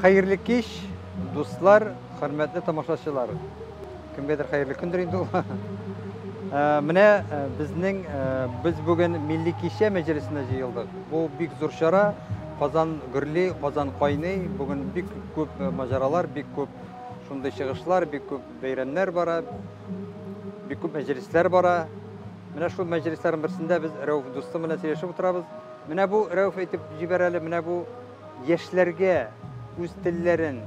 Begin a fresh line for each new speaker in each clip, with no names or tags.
Хәерле кич, дуслар, хөрмәтле тамашачылар. Кемгәдер хәерле көндер инде ул. Менә безнең без бүген милли кичә мәҗлесенә җыелдык. Бу бик зур чара. Казан гөрли, Казан кайный. Бүген бик күп маҗаралар, бик күп шундый чыгышлар, бик күп бәйрәмнәр бара, бик күп мәҗлесләр бара. Менә шул мәҗлесләрнең берсендә без Рәүф дустым белән сөйләшеп утырабыз. Менә бу Рәүф әйтеп җибәр әле, менә бу яшьләргә үз телләрен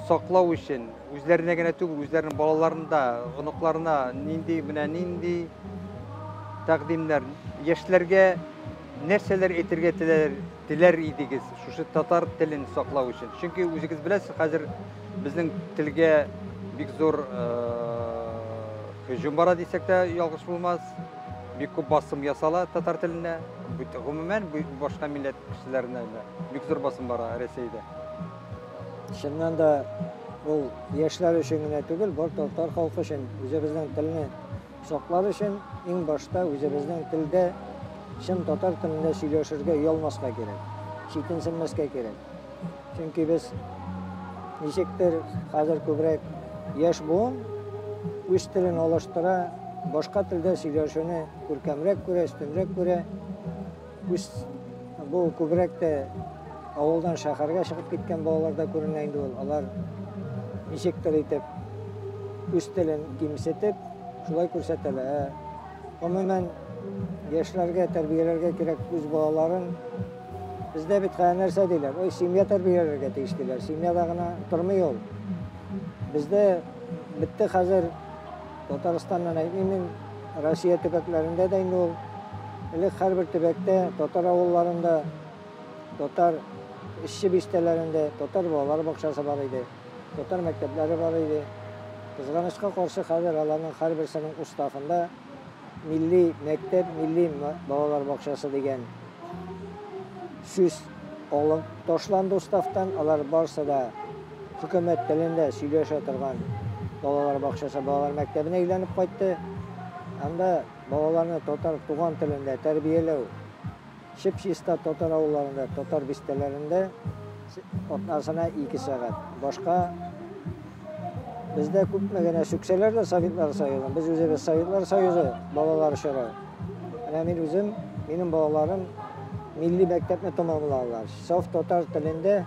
саклау өчен, үзләренә генә түгел, үзләренең балаларына, оныкларына нинди, менә нинди тәкъдимнәр, яшьләргә нәрсәләр әйтергә теләр, теләр идегез шушы татар телен саклау өчен? Чөнки үзегез беләсез, хәзер безнең телгә бик зур һөҗүм бара дисәк тә ялгыш булмас. Бик күп басым ясала татар теленә. Гомумән, башка милләт кешеләренә дә бик зур басым бара Рәсәйдә.
Чыннан да ул яшьләр өчен генә түгел, бар татар халкы өчен үзебезнең телне саклар өчен иң башта үзебезнең телдә, чын татар телендә сөйләшергә оялмаска кирәк, читенсенмәскә кирәк. Чөнки без ничектер хәзер күбрәк яшь буын үз телен алыштыра, башка телдә сөйләшүне күркәмрәк күрә, өстенрәк күрә. Үз бу күбрәк тә авылдан шәһәргә чыгып киткән балаларда күренә инде ул. Алар ничектер итеп үз телен кимсетеп, шулай күрсәтәләр. Ә гомумән, яшьләргә тәрбияләргә кирәк үз балаларын. Бездә бит хәзер нәрсә диләр? Ой, семья тәрбияләргә тиеш диләр. Семьяда гына тормый ул. Бездә бетте хәзер Татарстаннан әйтмим мин, Россия төбәкләрендә дә инде ул. Элек һәрбер төбәктә, татар авылларында, татар эшче бистәләрендә татар балалар бакчасы бар иде, татар мәктәпләре бар иде. Кызганычка каршы, хәзер аларның һәрберсенең уставында милли мәктәп, милли балалар бакчасы дигән сүз алып ташланды уставтан. Алар барысы да хөкүмәт телендә сөйләшә торган балалар бакчасы, балалар мәктәбенә әйләнеп кайтты. Анда балаларны татар туган телендә тәрбияләү чип-чиста татар авылларында, татар бистәләрендә атнасына 2 сәгать. Башка бездә күпме генә сүксәләр дә Советлар Союзын, без үзебез Советлар Союзы балалар чоры. Менә мин үзем, минем балаларым милли мәктәпне тәмамладылар. Саф татар телендә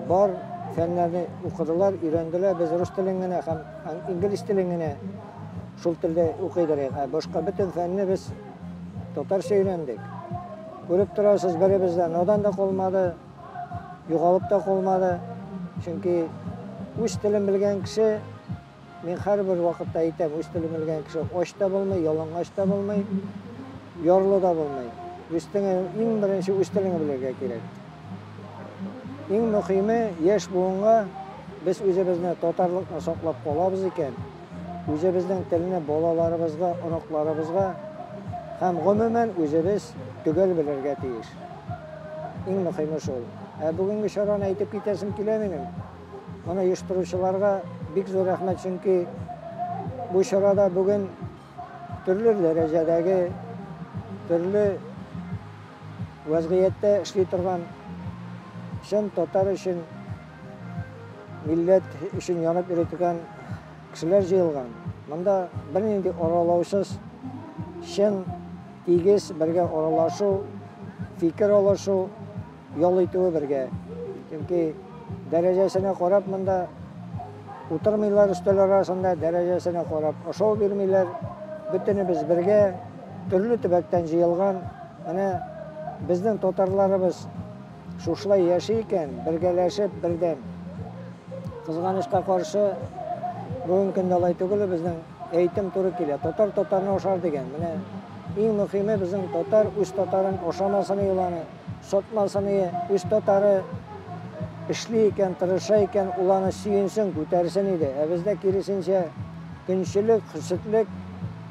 бар фәннәрне укыдылар, өйрәнделәр. Без рус телен генә һәм инглиз телен генә шул телдә укыйдыр идек. Ә башка бөтен фәнне без татарча өйрәндек. Күреп торасыз, беребез дә надан да калмады, югалып та калмады. Чөнки үз телен белгән кеше, мин һәрбер вакытта әйтәм, үз телен белгән кеше ач та булмый, ялангач та булмый, ярлы да булмый. Үз телеңне, иң беренче үз телеңне белергә кирәк. Иң мөһиме, яшь буынга без үзебезне татарлыкны саклап калабыз икән, үзебезнең телне балаларыбызга, оныкларыбызга һәм гомумән үзебез төгәл белергә тиеш. Иң мөһиме шул. Ә бүгенге чараны әйтеп китәсем килә минем. Моны оештыручыларга бик зур рәхмәт, чөнки бу чарада бүген төрле дәрәҗәдәге, төрле вәзгыятьтә эшли торган чын татар өчен, милләт өчен янып йөри торган кешеләр җыелган. Монда бернинди аралаусыз, чын, тигез бергә аралашу, фикер алышу, ял итүе бергә. Чөнки дәрәҗәсенә карап монда утырмыйлар өстәл арасында, дәрәҗәсенә карап ашау бирмиләр. Бөтенебез бергә, төрле төбәктән җыелган. Менә безнең татарларыбыз шушылай яши икән, бергәләшеп, бердәм. Кызганычка каршы, бүгенге көндә алай түгел, безнең әйтем туры килә. Татар татарны ашар дигән. Менә иң мөһиме безнең татар үз татарын ашамасын ул аны, сатмасын, үз татары эшли икән, тырыша икән, ул аны сөенсен, күтәрсен иде. Ә бездә киресенчә көнчелек, хөсетлек,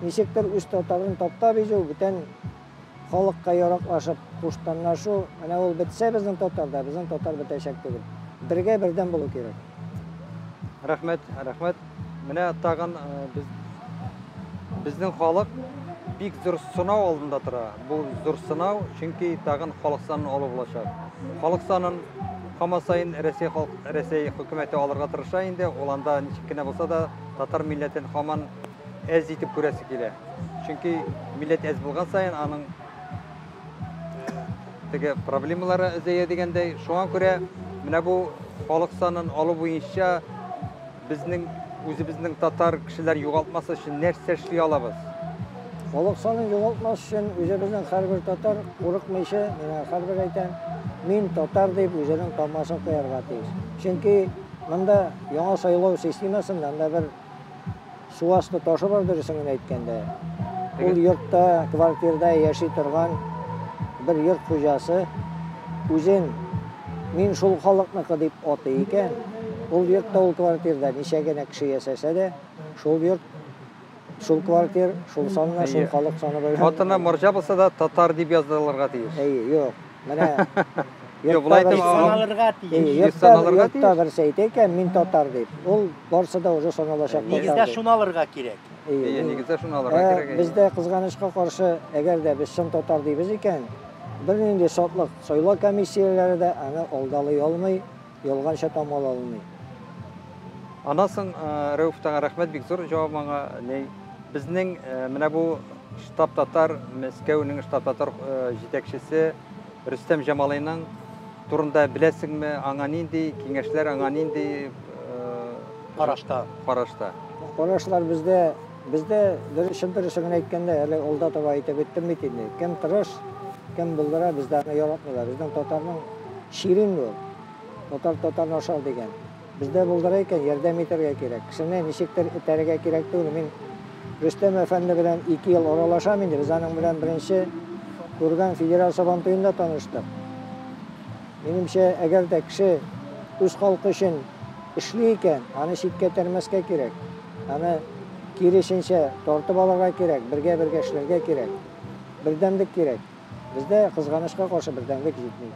ничектер үз татарын таптап изү, бүтән халыкка яраклашып куштанлашу, менә ул бетсә безнең татарда, безнең татар бетәчәк түгел. Бергә бердәм булу кирәк.
Рәхмәт, рәхмәт. Менә тагын без безнең халык бик зур сынау алдында тора. Бу зур сынау, чөнки тагын халык санын алу булачак. Халык санын Һаман саен Рәсәй халк, Рәсәй хөкүмәте алырга тырыша инде, ул анда ничек кенә булса да татар милләтен һаман әз итеп күрәсе килә. Чөнки милләт әз булган саен аның теге проблемалары әзәя дигәндәй. Шуңа күрә менә бу халык санын алу буенча безнең үзебезнең татар кешеләр югалтмас өчен нәрсә эшли алабыз?
Халык санын югалтмас өчен үзебезнең һәрбер татар курыкмыйча, мин һәрбер әйтәм, мин татар дип үзенең тамгасын куярга тиеш. Чөнки монда яңа сайлау системасында анда бер су асты ташы бар, дөресен генә әйткәндә. Ул йортта, квартирда яши торган бер йорт хуҗасы үзен мин шул халыкныкы дип атый икән, ул йортта, ул квартирда ничә генә кеше яшәсә дә, шул йорт, шул квартир, шул санына, шул халык саны белән.
Хатыны марҗа булса да, татар дип язылырга тиеш.
Әйе, юк. Менә
Юк, болай
йортта
әйтеп,
Саналырга тиеш.
Әйе, йортта,
Саналырга
йортта
тиеш.
берсе әйтә икән, мин татар дип. Ул барсы да уже саналачак татар
Нигездә
дип.
шуны алырга кирәк.
Әйе,
Әйе, нигездә шуны алырга кирәк. Әйе.
Бездә кызганычка каршы, әгәр дә без чын татар дибез икән, бернинди шатлык сайлау комиссияләре дә аны алдалый алмый, ялганча тамгала алмый.
Аннан соң Рәүф тагын рәхмәт бик зур җавабыңа. Ни безнең менә бу штаб татар, Мәскәүнең штаб татар җитәкчесе Рөстәм Җамалыйның турында беләсеңме? Аңа нинди киңәшләр, аңа нинди
Карашта.
Карашта.
Карашлар бездә, бездә дөрес, чын дөресен генә әйткәндә, әле алда таба әйтеп үттем бит инде. Кем тырыш, кем булдыра, бездә аны яратмыйлар. Безнең татарның ширин ул. Татар татарны ашар дигән. Бездә булдыра икән, ярдәм итәргә кирәк. Кешене ничектер этәрергә кирәк түгел. Мин Рөстәм әфәнде белән 2 ел аралашам инде. Без аның белән беренче Курган федераль сабантуенда таныштык. Минемчә, әгәр дә кеше үз халкы өчен эшли икән, аны читкә этәрмәскә кирәк. Аны киресенчә тартып алырга кирәк, бергә-бергә эшләргә кирәк. Бердәмлек кирәк. Бездә кызганычка каршы бердәмлек җитми.